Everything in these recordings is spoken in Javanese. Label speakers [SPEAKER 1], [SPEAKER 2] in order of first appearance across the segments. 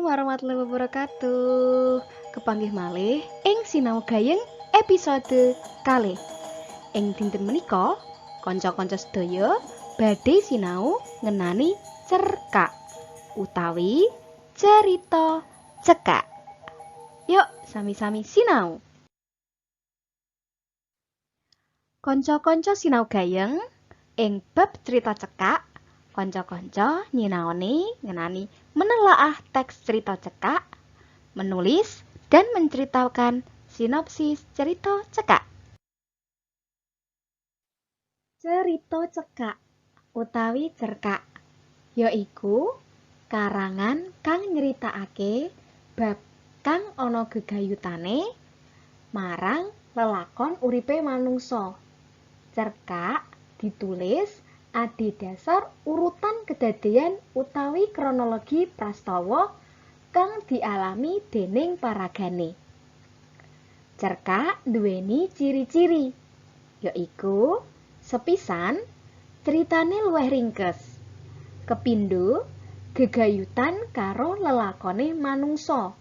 [SPEAKER 1] Warahmatullahi wabarakatuh. Kepanggih malih ing Sinau Gayeng episode kalih. Ing dinten menika, kanca-kanca sedaya badhe sinau ngenani cerkak utawi cerita cekak. Yuk, sami-sami sinau. Kanca-kanca Sinau Gayeng ing bab cerita cekak, kanca-kanca nyinaoni ngenani menelaah teks cerita cekak, menulis dan menceritakan sinopsis cerita cekak. Cerita cekak utawi cerkak yaiku karangan kang nyritakake bab kang ana gegayutane marang lelakon uripe manungsa. Cerkak ditulis adhedhasar urutan kedadean utawi kronologi prastawa kang dialami dening paragane. Cerkak nduweni ciri-ciri, yaiku sepisan, critane luwih ringkes. Kepindho, gegayutan karo lelakone manungsa.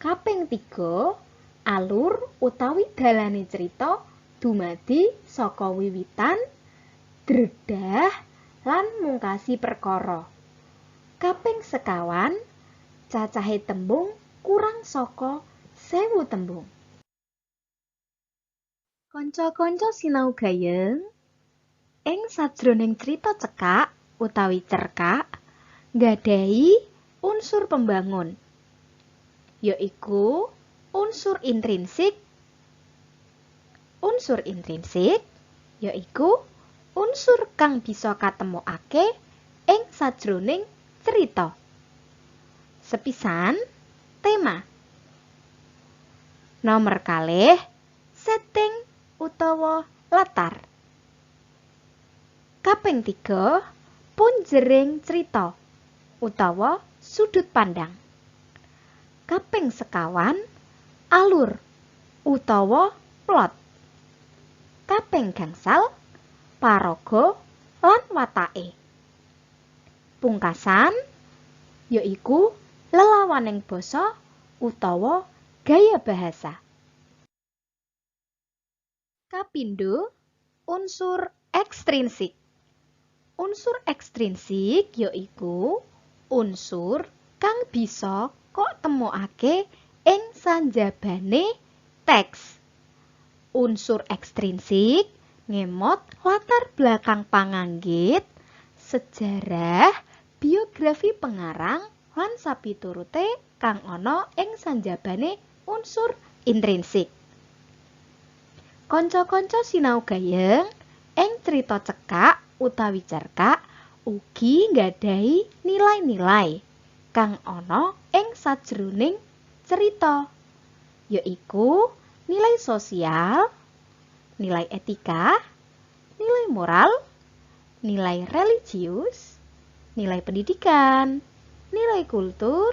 [SPEAKER 1] Kaping 3, alur utawi dalane crita dumadi saka wiwitan, dredah lan mungkasi perkara. Kaping 5, cacahe tembung kurang saka 1000 tembung. Kanca-kanca Sinau Gayeng, ing sajroning crita cekak utawi cerkak nggadahi unsur pembangun, yaiku unsur intrinsik. Unsur intrinsik yaiku unsur kang bisa katemokake ing sajroning cerita. Sepisan, tema. Nomor kalih, setting utawa latar. Kaping 3, punjering cerita utawa sudut pandang. Kaping 5, alur utawa plot. Kaping 5, paraga lan watake. Pungkasan yaiku lelawaning basa utawa gaya bahasa. Kapindho, unsur ekstrinsik. Unsur ekstrinsik yaiku unsur kang bisa kok temokake ing sanjabane teks. Unsur ekstrinsik ngemot latar belakang panganggit, sejarah, biografi pengarang lan sapiturute kang ana ing sanjabane unsur intrinsik. Kanca-kanca Sinau Gayeng, ing crita cekak utawi cerkak ugi nggadahi nilai-nilai kang ana ing sajroning cerita, yaiku nilai sosial, nilai etika, nilai moral, nilai religius, nilai pendidikan, nilai kultur,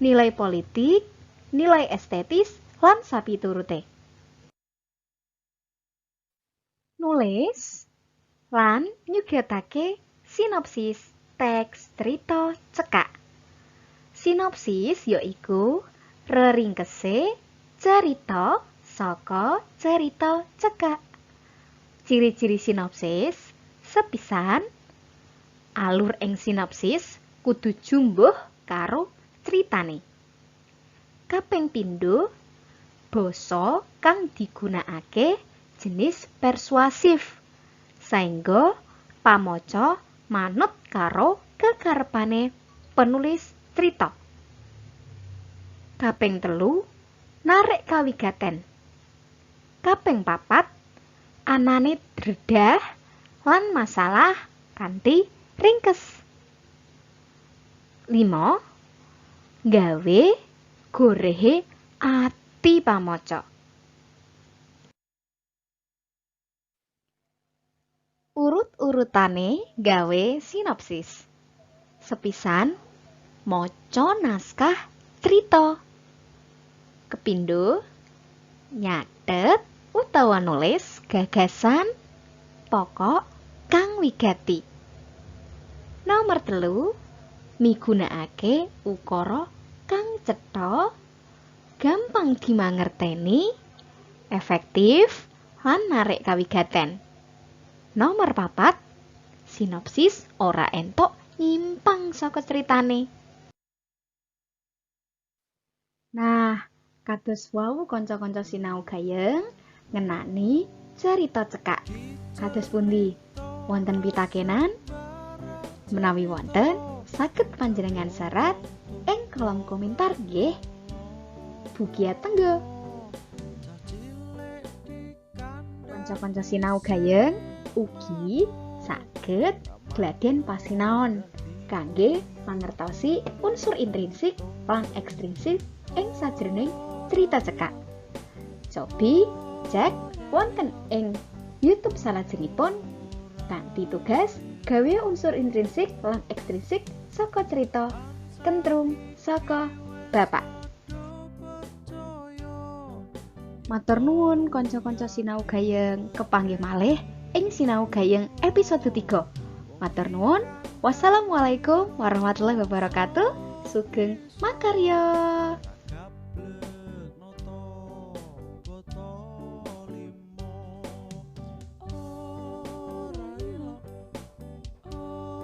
[SPEAKER 1] nilai politik, nilai estetis, lan sapiturute. Nulis lan nyugatake sinopsis teks cerita cekak. Sinopsis yaiku reringkese cerita saka cerita cekak. Ciri-ciri sinopsis, sepisan, alur ing sinopsis kudu jumbuh karo critane. Kaping pindho, basa kang digunakake jenis persuasif, saengga pamaca manut karo kekarepane penulis cerita. Kaping 3, narik kawigaten. Kaping 4, anane dredah lan masalah kanthi ringkes. 5, gawe gorehe ati pamaca. Urut-urutane gawe sinopsis. Sepisan, maca naskah cerita. Kepindho, nyatet utawa nulis gagasan pokok kang wigati. Nomor 3, migunakake ukara cetha, gampang dimangerteni, efektif, lan narik kawigaten. Nomor 4, sinopsis ora entuk nyimpang saka critane. Nah, kados wau kanca-kanca sinau gayeng ngenani cerita cekak. Kados pundi? Wonten pitakenan? Menawi wonten, saged panjenengan serat ing kolom komentar nggih. Bugia tenggo. Kanca-kanca sinau gayeng ugi saged gladen pasinaon kangge mangertosi unsur intrinsik lan ekstrinsik ing sajroning cerita cekak. Cobi cek wonten ing YouTube salajengipun kanthi tugas gawe unsur intrinsik lan ekstrinsik saka cerita Kentrung Saka Bapak. Matur nuwun kanca-kanca sinau gayeng, kepanggih malih ing Sinau Gayeng episode 3. Matur nuwun. Wassalamualaikum warahmatullahi wabarakatuh. Sugeng makarya.